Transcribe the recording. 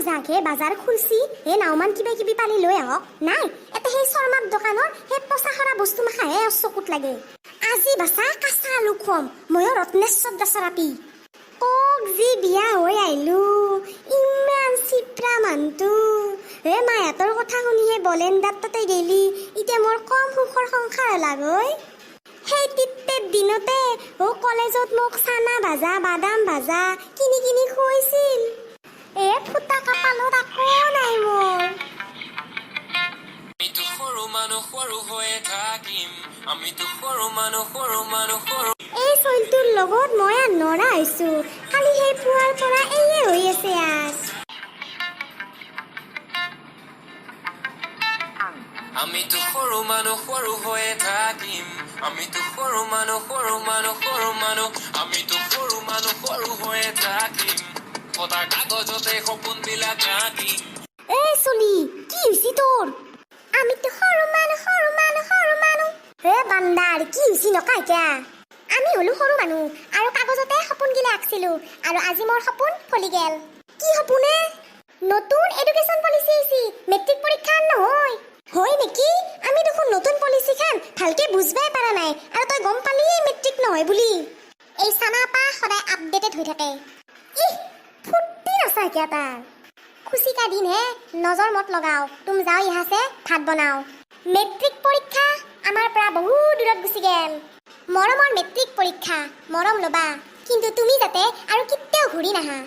যাক হে, বাজাৰ খুলছি হে, নাওমান কিবা কিবি পালি লৈ আহক। নাই, এটা সেই শৰ্মাৰ দোকানৰ সেই পচা সৰা বস্তু মাখাহে চকুত লাগে। আজি বাচা কাঁচা আলু খুৱাম ময়ো ৰত্নেশ্বৰ দাসৰ আপি। কক যি বিয়া হৈ আহিলো, ইমান চিপৰা মানুহটো হে। মাহঁতৰ কথা শুনিহে বলেন দাৰ তাতে গেলি, এতিয়া মোৰ কম সুখৰ সংসাৰ হলাক ঐ। সেই তিত্তেৰ দিনতে অ কলেজত মোক চানা ভাজা, বাদাম ভাজা কিনি কিনি খুৱাইছিল। এ ফুটা কপালত আকৌ নাই মোৰ। আমিতো সৰু মানুহ, সৰু হৈয়ে থাকিম। আমিতো সৰু মানুহ, সৰু মানুহ, সৰু। এই চৈলটোৰ লগত মই আৰু নৰা হৈছো। কালি সেই পুৱাৰ পৰা এয়ে হৈ আছে আৰ। আমিতো সৰু মানুহ, সৰু হৈয়ে থাকিম। আমিতো সৰু মানুহ, সৰু মানুহ, সৰু মানুহ। আমিতো সৰু মানুহ, সৰু হৈয়ে থাকিম। ফটা কাগজতে সপোনবিলাক আঁকিম। এ চলি, কি হৈছে তোৰ? আমিতো সৰু মানুহ, সৰু মানুহ, সৰু মানুহ। হে বান্দাৰ, কি হৈছে নকা এতিয়া? আমি হলো সৰু মানুহ আৰু কাগজতে সপোনগিলা আঁকছিলো আৰু আজি মোৰ সপোন ফলি গেল। কি সপোন হে? নতুন এডুকেশ্যন পলিচি আহিছি, মেট্ৰিক পৰীক্ষা নহয়। হয় নেকি? আমি দেখোন নতুন পলিচিখন ভালকে বুজবাই পাৰা নাই আৰু তই গম পালিয়ে মেট্ৰিক নহয় বুলি। এই চানাপা সদায় আপডেটেড হৈ থাকে। ইহ, ফুৰ্তি নাচা এতিয়া তাৰ। খুচি কা দিন হে, নজৰ মত লগাও। তুম যাও ইহা সে, ভাত বনাও। মেট্ৰিক পৰীক্ষা আমাৰ পৰা বহু দূৰত গুচি গেল। মৰমৰ মেট্ৰিক পৰীক্ষা, মৰম ল'বা, কিন্তু তুমি যাতে আৰু কেতিয়াও ঘূৰি নাহা।